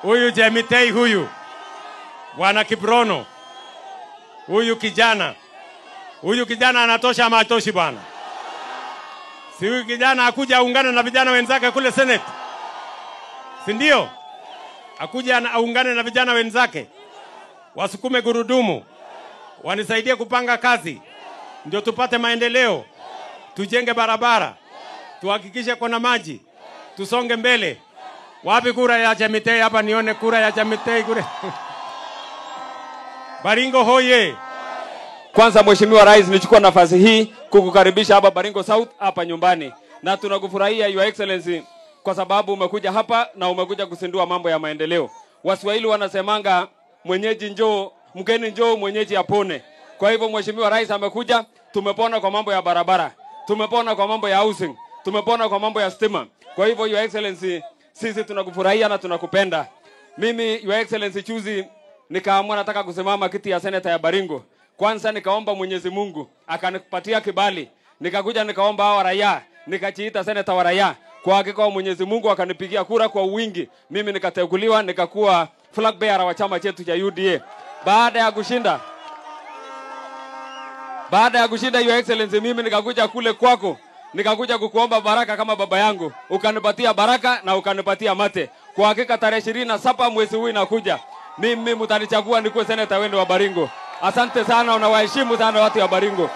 Huyu Jemitei huyu, Bwana Kiprono, huyu kijana anatosha ama hatoshi bwana? Si huyu kijana akuja aungane na vijana wenzake kule Senate? Si ndio? Akuja aungane na vijana wenzake, wasukume gurudumu, wanisaidie kupanga kazi, ndio tupate maendeleo, tujenge barabara, tuhakikishe kuna maji, tusonge mbele. Wapi kura ya Jemitei hapa? Nione kura ya Jemitei kule. Baringo hoye. Kwanza Mheshimiwa Rais, nichukua nafasi hii kukukaribisha hapa Baringo South, hapa nyumbani. Na tunakufurahia Your Excellency kwa sababu umekuja hapa na umekuja kuzindua mambo ya maendeleo. Waswahili wanasemanga mwenyeji njoo, mgeni njoo, mwenyeji apone. Kwa hivyo Mheshimiwa Rais amekuja, tumepona kwa mambo ya barabara, tumepona kwa mambo ya housing, tumepona kwa mambo ya stima. Kwa hivyo Your Excellency, sisi tunakufurahia na tunakupenda. Mimi Your Excellency juzi nikaamua nataka kusimama kiti ya seneta ya Baringo. Kwanza nikaomba Mwenyezi Mungu akanipatia kibali. Nikakuja nikaomba hawa raia, nikajiita seneta wa raia. Kwa hakika Mwenyezi Mungu akanipigia kura kwa wingi. Mimi nikateuliwa nikakuwa flag bearer wa chama chetu cha UDA. Baada ya kushinda Your Excellency, mimi nikakuja kule kwako, nikakuja kukuomba baraka kama baba yangu. Ukanipatia baraka na ukanipatia mate. Kwa hakika tarehe 27 mwezi huu inakuja, mimi mtanichagua nikuwe seneta wenu wa Baringo. Asante sana, unawaheshimu sana watu wa Baringo.